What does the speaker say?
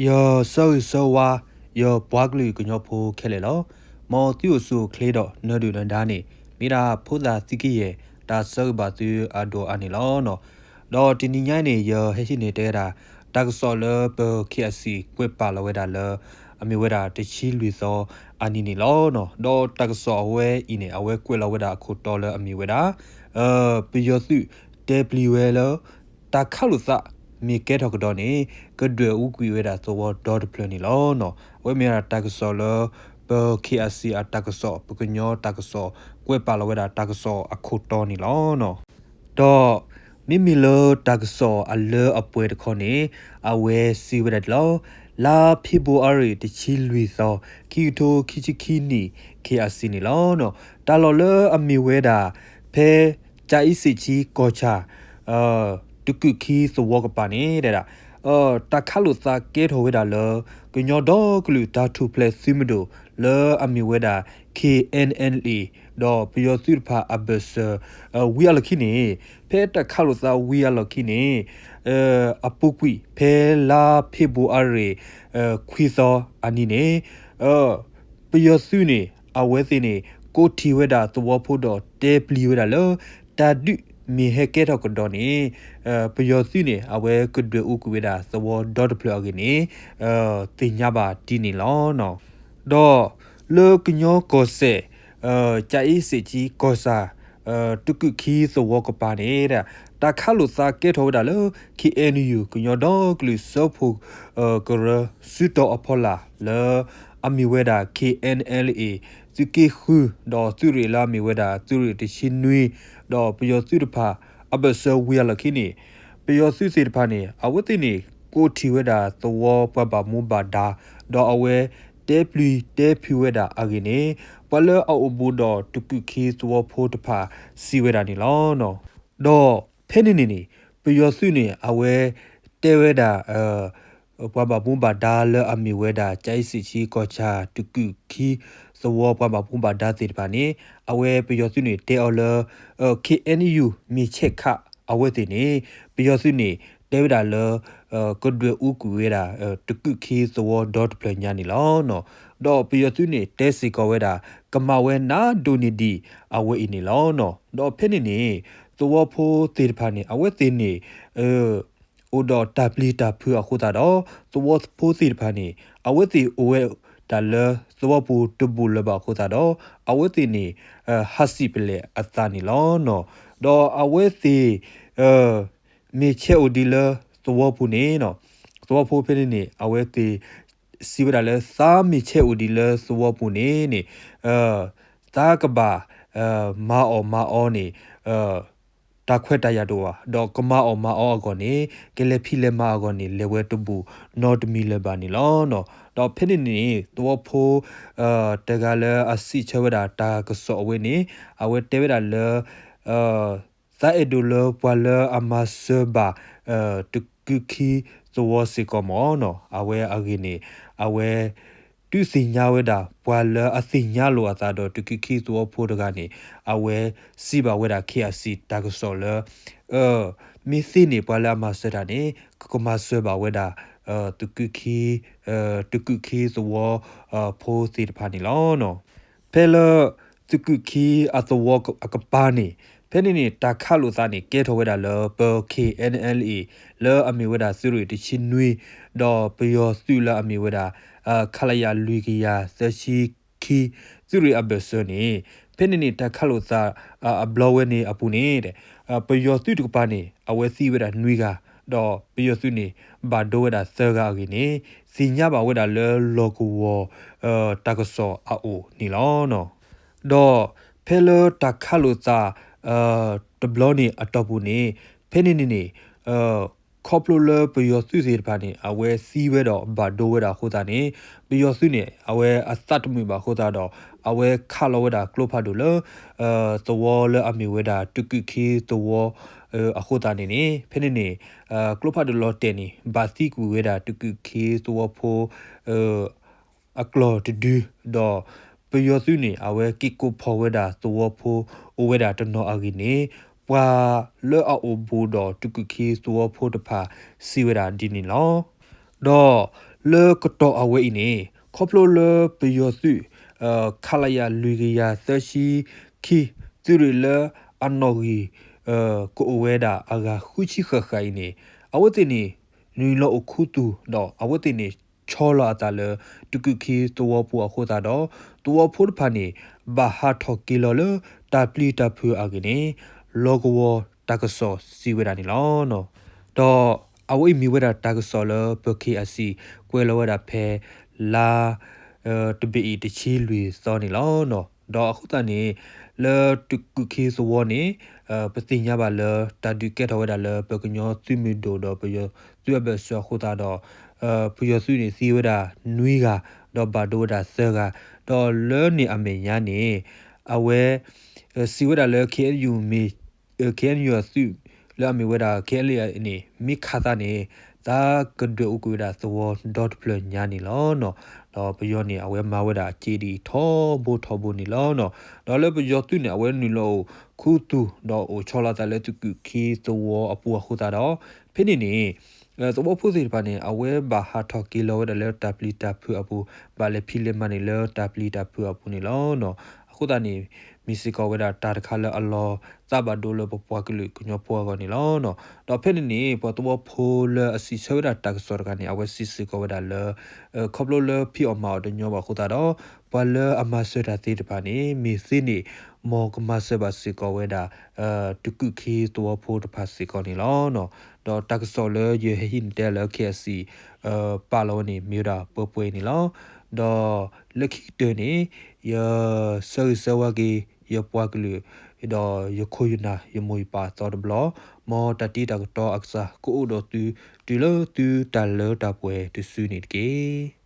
ယဆၢဂ့ၤဆၢဝါ ယပှၤကလုာ်ကညီဖိခဲလၢာ်လီၤ. မ်သုအိၣ်ဆူၣ်အိၣ်ချ့ဒီးနၢၤဒုၣ်နၢၤဒါန့ၣ် မ့ၢ်ဒၣ်ဖိသၣ်သံကယဲၢ် တၢ်ဆၢဂ့ၤဘၣ်သုအဒိၣ်အါန့ၣ်လီၤ. ဒီးတနံၤညါအံၤန့ၣ် ယဟဲဟံးန့ၢ်တဲဝဲဒၣ် တၢ်ကစီၣ်လၢပ K I C ကွဲးပာ်လီၤဝဲဒၣ်လၢ အမ့ၢ်ဝဲဒၣ်တဆံလွံၢ်သီအနံၤန့ၣ်လီၤ. ဒီးတၢ်ကစီၣ်အဝဲအံၤန့ၣ် အဝဲကွဲးလီၤဝဲဒၣ်အခိၣ်တီလၢအမ့ၢ်ဝဲဒၣ် ပယီၤသုးတဲပျံၤဝဲလၢ တၢ်ခးလိာ်သးမ့ၢ်ကဲထီၣ်ကဒီးန့ၣ် ကဒွဲၣ်အူကွံာ်ဝဲဒၣ်သဝီဒီတဖျၢၣ်န့ၣ်လီၤ. အဝဲမ့ၢ်ဝဲဒၣ်တၢ်ကစီၣ်လၢ ပ K I C အတၢ်ကစီၣ် ပကညီတၢ်ကစီၣ် ကွဲးပာ်လီၤဝဲဒၣ်တၢ်ကစီၣ်အခိၣ်တီန့ၣ်လီၤ. ဒီးမ့မ့ၢ်လၢတၢ်ကစီၣ်အလၢအပှဲၤတခီန့ၣ် အဝဲစံးဝဲဒၣ်ဒ်လီၤ. လါဖ့ၤဘြူၤအါရံၤ တဆံလွံၢ်သီ ခံကထိခံဆံခံနံၣ် K I C န့ၣ်လီၤ. တၢ်လီၢ်လၢအမ့ၢ်ဝဲဒၣ် ဖဲ ကၠၤအ့စ့းဆံကီၢ်ဆၣ် တကုၢ်ခံသဝီကပၤန့ၣ် ဒဲဒၣ် တၢ်ခးလိာ်သးကဲထီၣ်ဝဲဒၣ်လၢ ကညီဒီကလုာ်တၢ်ထူၣ်ဖျဲးသုးမုၢ်ဒိၣ် လၢအမ့ၢ်ဝဲဒၣ် K N L A ဒီးပယီၤသုးတဖၣ်အဘၢၣ်စၢၤ ဝံၤအလီၢ်ခံန့ၣ် ဖဲတၢ်ခးလိာ်သးဝံၤအလီၢ်ခံန့ၣ် အပူၤကွံာ်ဖဲလါဖ့ၤဘြူၤအါရံၤ ခွံသီအနံၤန့ၣ် ပယီၤသုးန့ၣ် အဝဲသ့ၣ်န့ၣ် ကိးထံၣ်ဝဲဒၣ်သဝီဖိဒီးတဲပျံၤဝဲဒၣ်လၢ တၢ်ဒုးမ့ၢ်ဟဲကဲထီၣ်ကဒီးန့ၣ် ပယီၤသုးန့ၣ် အဝဲကဒွဲၣ်အူကွံာ်ဝဲဒၣ်သဝီဒီတဖျၢၣ်အဂ့ၢ်န့ၣ် သ့ၣ်ညါဘၣ်ဒ်န့ၣ်လီၤ. ဒီးလၢကညီကီၢ်စဲၣ် ကၠၤအ့စ့းဆံကီၢ်ဆၣ် တကုၢ်ခံသဝီကပၤန့ၣ် တၢ်ခးလိာ်သးကဲထီၣ်ဝဲဒၣ်လၢ K N U ကညီဒီကလုာ်စၢဖှိၣ်ကရၢ စုတီၤအဖီလာ်လၢ အမ့ၢ်ဝဲဒၣ် K N L A သုးက့ဃု ဒီးသုးရ့ၣ်လၢအမ့ၢ်ဝဲဒၣ်သုးရ့ၣ်တဆံနွံ ဒီးပယီၤသုးတဖၣ် အဘၢၣ်စၢၤဝံၤအလီၢ်ခံန့ၣ် ပယီၤသုးသ့ၣ်တဖၣ်န့ၣ် အဝဲသ့ၣ်န့ၣ် ကိးထံၣ်ဝဲဒၣ်သဝီပှၤဘၣ်မူဘၣ်ဒါ ဒီးအဝဲတဲပျံၤတဲဖုးဝဲဒၣ်အဂ့ၢ်န့ၣ် ပှၤလၢအအိၣ်ဘူးဒီးတကုၢ်ခံသဝီဖိတဖၣ်စံးဝဲဒၣ်န့ၣ်လီၤ. ဒီးဖဲန့ၣ်န့ၣ်န့ၣ် ပယီၤသုးန့ၣ် အဝဲတဲဝဲဒၣ် ပှၤဘၣ်မူဘၣ်ဒါလၢအမ့ၢ်ဝဲဒၣ် ကၠၤအ့စ့းဆံကီၢ်ဆၣ် တကုၢ်ခံသဝီပှၤဘၣ်မူဘၣ်ဒါသ့ၣ်တဖၣ်န့ၣ် အဝဲပယီၤသုးန့ၣ်တဲအီၤလၢ K N U မ့ၢ်ဆဲးခးအဝဲသ့ၣ်န့ၣ် ပယီၤသုးန့ၣ် တဲဝဲဒၣ်လၢ ကဒွဲၣ်အူကွံာ်ဝဲဒၣ် တကုၢ်ခံသဝီဒီတဖျၢၣ်ညါန့ၣ်လီၤ. ဒီးပယီၤသုးန့ၣ်တဲစ့ၢ်ကီးဝဲဒၣ် ကမၤဝဲနးဒိၣ်န့ၢ်ဒံးအဝဲအံၤန့ၣ်လီၤ. ဒီးဖဲန့ၣ်န့ၣ် သဝီဖိသ့ၣ်တဖၣ်န့ၣ် အဝဲသ့ၣ်န့ၣ် အိၣ်ဒီးတၢ်ပျံၤတၢ်ဖုးအဃိသတးဒီး သဝီဖိသ့ၣ်တဖၣ်န့ၣ် အဝဲသ့ၣ်အိၣ်ဝဲဒၣ်လၢသဝီပူၤတဘူၣ်လၢၤဘၣ်အဃိသတးဒီး အဝဲသ့ၣ်န့ၣ် ဟးစံၣ်ပလဲၣ်အသးန့ၣ်လီၤ. ဒီးအဝဲသ့ၣ် မ့ၢ်ဆဲးအိၣ်ဒံးလၢသဝီပူၤန့ၣ် သဝီဖိဖဲန့ၣ်န့ၣ် အဝဲသ့ၣ်စံးဝဲဒၣ်လၢ သးမ့ၢ်ဆဲးအိၣ်ဒံးလၢသဝီပူၤန့ၣ်န့ၣ် သးကဘၣ် မၤအီၣ်မၤအီန့ၣ် တၢ်ခွဲးတၢ်ယာ်တအိၣ်ဘၣ် ဒီးကမၤအီၣ်မၤအီအဂီၢ်န့ၣ် ကလဲၤဖံးလဲၤမၤအဂီၢ်န့ၣ် လဲၤဝဲတဘူၣ်နီတမံၤလၢၤဘၣ်န့ၣ်လီၤ. ဒီးဖဲန့ၣ်န့ၣ် သဝီဖိ တဂၤလၢအစံးဆၢဝဲဒၣ်တၢ်ကစီၣ်အဝဲန့ၣ် အဝဲတဲဝဲဒၣ်လၢ သးအဲၣ်ဒိးလၢပှၤလၢအမၤစၢၤဘၣ် တကုၢ်ခံသဝီစ့ၢ်ကီးမ့ၢ်နီၤ အဝဲအဂ့ၢ်န့ၣ် အဝဲ ဒုးသ့ၣ်ညါဝဲဒၣ် ပှၤလၢအသ့ၣ်ညါလိာ်အသးဒီးတကုၢ်ခံသဝီဖိတဂၤန့ၣ် အဝဲစံးဘၣ်ဝဲဒၣ် K I C တၢ်ကစီၣ်လၢ မ့ၢ်သ့န့ၣ် ပှၤလၢအမၤစၢၤတၢ်န့ၣ် ကမၤစၢၤဘၣ်ဝဲဒၣ် တကုၢ်ခံ တကုၢ်ခံသဝီ ဖိသ့ၣ်တဖၣ်န့ၣ်လီၤ. ဖဲလၢ သုးကုၢ်ခံအသဝီအကပၤန့ၣ် ဖဲန့ၣ်န့ၣ် တၢ်ခးလိာ်သးန့ၣ် ကဲထီၣ်ဝဲဒၣ်လၢပ K N L A လၢအမ့ၢ်ဝဲဒၣ်သုးရ့ၣ်တဆံနွံ ဒီးပယီၤသုးလၢအမ့ၢ်ဝဲဒၣ် ခလရ လွံၢ်ကယၤသၢဆံခံ သုးရ့ၣ်အဘၢၣ်စၢၤန့ၣ် ဖဲန့ၣ်န့ၣ် တၢ်ခးလိာ်သးအဘျီဝဲန့ၣ်အပူၤန့ၣ် ပယီၤသုးတကပၤန့ၣ် အဝဲသံဝဲဒၣ်နွံဂၤ ဒီးပယီၤသုးန့ၣ် ဘၣ်ဒိဝဲဒၣ်သၢဂၤအဂ့ၢ်န့ၣ် သ့ၣ်ညါဘၣ်ဝဲဒၣ်လၢလီၢ်ကဝီၤ တၢ်ကစီၣ်အအိၣ်န့ၣ်လီၤ. ဒီးဖဲလၢတၢ်ခးလိာ်သး တဘျီန့ၣ်အတီၢ်ပူၤန့ၣ် ဖဲန့ၣ်န့ၣ်န့ၣ် ခီဖျိလၢပယီၤသုးသ့ၣ်တဖၣ်န့ၣ် အဝဲသံဝဲဒီးဘၣ်ဒိဝဲဒၣ်အဃိသတးန့ၣ် ပယီၤသုးန့ၣ် အဝဲအသးတမုာ်ဘၣ်အဃိသတးဒီး အဝဲခးလီၤဝဲဒၣ်ကျိဖးဒိၣ်လၢ သဝီလၢအမ့ၢ်ဝဲဒၣ် တကုၢ်ခံသဝီ အဃိသတးန့ၣ်န့ၣ် ဖဲန့ၣ်န့ၣ် ကျိဖးဒိၣ်လီၤတဲာ်န့ၣ် ဘၣ်သံကွံာ်ဝဲဒၣ် တကုၢ်ခံသဝီဖိ အကျီၢ်တဒု ဒီးပယီၤသုးန့ၣ် အဝဲက့ၤကိးဖီၣ်ဝဲဒၣ်သဝီဖိ အိၣ်ဝဲဒၣ်တနီၤအဂ့ၢ်န့ၣ် ပှၤလၢအအိၣ်ဘူးဒီးတကုၢ်ခံသဝီဖိတဖၣ် စံးဝဲဒၣ်ဒ်န့ၣ်လီၤ. ဒီး လၢကတီၢ်အဝဲအံၤန့ၣ် ခီဖျိလၢပယီၤသုး ခလရ လွံၢ်ကယၤသၢဆံခံ သုးရ့ၣ်လၢအနီၣ်ဂံၢ် ကအိၣ်ဝဲဒၣ်အဂၤဃုဆံဃၣ်ဃၣ်အံၤန့ၣ် အဝဲသ့ၣ်န့ၣ် နုာ်လီၤအိၣ်ခူသူၣ်ဒီး အဝဲသ့ၣ်န့ၣ် ဆီလီၤအသးလၢ တကုၣ်ခ့သဝီပူၤအဃိသတးဒီး သဝီဖိတဖၣ်န့ၣ် ဘၣ်ဟးထီၣ်က့ၤလီၤလၢတၢ်ပျံၤတၢ်ဖုးအဂ့ၢ်န့ၣ် လီၢ်ကဝီၤတၢ်ကစီၣ်စံးဝဲဒၣ်န့ၣ်လီၤ. ဒီးအဝဲအံၤမ့ၢ်ဝဲဒၣ်တၢ်ကစီၣ်လၢပ ခ့ၣ်အဲၣ်စံၣ် ကွဲးလီၤဝဲဒၣ်ဖဲ လါ တဘ့ၣ်အံၤတဆံလွံၢ်သီန့ၣ်လီၤ. ဒီးအဃိသတးန့ၣ် လၢတကုၣ်ခ့သဝီန့ၣ် ပသ့ၣ်ညါဘၣ်လၢ တၢ်ဒုးကဲထီၣ်ဝဲဒၣ်လၢပကညီသုးမုၢ်ဒိၣ်ဒီးပယီၤသုးအဘၢၣ်စၢၤအဃိသတးဒီး ပယီၤသုးန့ၣ်သံဝဲဒၣ်နွံဂၤ ဒီးဘၣ်ဒိဝဲဒၣ်သၢဂၤ ဒီးလၢန့ၣ်အမဲာ်ညါန့ၣ် အဝဲ စံးဝဲဒၣ်လၢ ခ့ၣ်အဲၣ်ယူၣ်မ့ၢ် ခ့ၣ်အဲၣ်ယူၣ်အသုး လၢအမ့ၢ်ဝဲဒၣ် ခ့ၣ်အဲၣ်ယူၣ်န့ၣ် မ့ၢ်ခးသးန့ၣ် သးကဒွဲၣ်အူကွံာ်ဝဲဒၣ်သဝီဒီတဖျၢၣ်ညါန့ၣ်လီၤ. ဒီးပယီၤန့ၣ် အဝဲမၤဝဲဒၣ်အစ့ဒ်အံၤထီဘိထီဘိန့ၣ်လီၤ. ဒီးလၢပယီၤသုးန့ၣ် အဝဲနုာ်လီၤအိၣ်ခူသူၣ် ဒီးအိၣ်ဆီလီၤသးလၢတကုၣ်ခ့သဝီအပူၤအဃိသတးဒီး ဖဲန့ၣ်န့ၣ် သဝီဖိသ့ၣ်တဖၣ်န့ၣ် အဝဲဘၣ်ဟးထီၣ်က့ၤလီၤဝဲဒၣ်လၢတၢ်ပျံၤတၢ်ဖုးအပူၤ ဘၣ်လဲၤဖံးလဲၤမၤန့ၣ်လၢတၢ်ပျံၤတၢ်ဖုးအပူၤန့ၣ်လီၤ. အဃိသတးန့ၣ် မ့ၢ်စ့ၢ်ကီးဝဲဒၣ်တၢ်တခါလၢအလီၤသးဘၣ်ဒိလၢပပှၤကလုာ်ကညီဖိအဂီၢ်န့ၣ်လီၤ. ဒီးဖဲန့ၣ်န့ၣ် ပှၤသဝီဖိလၢအစံးဆၢဝဲဒၣ်တၢ်ကစီၣ်တဂၤန့ၣ် အဝဲစံးစ့ၢ်ကီးဝဲဒၣ်လၢ ခီဖျိလၢဖံးအီၣ်မၤအီၣ်တညီဘၣ်အဃိသတးဒီး ပှၤလၢအမၤစၢၤတၢ်သ့ၣ်တဖၣ်န့ၣ် မ့ၢ်သ့န့ၣ် မ်ကမၤစၢၤဘၣ်စ့ၢ်ကီးဝဲဒၣ် တကုၣ်ခ့သဝီဖိတဖၣ်စ့ၢ်ကီးန့ၣ်လီၤ. ဒီးတၢ်ကစီၣ်လၢယဟဲဟံးန့ၢ်တဲလၢ ခ့ၣ်အဲၣ်စံၣ် ပာ်လီၤဝဲန့ၣ် မ့ၢ်ဝဲဒၣ်ပှဲၤပှဲၤအံၤန့ၣ်လီၤ. ဒီးလၢခံကတၢၢ်န့ၣ် ယဆၢဂ့ၤဆၢဝါက့ၤ ယပှၤကလုာ် ဒီးယခိၣ်ယနၢ် ယမိၢ်ယပၢ်အသီတဘျီ, မ်တၢ်တံတၢ်ကတီၤအကစၢ်ကအိၣ်ဒီးသု တုၤလၢသုတၢ်လၢတၢ်ပှဲၤတစုန့ၣ်တက့ၢ်.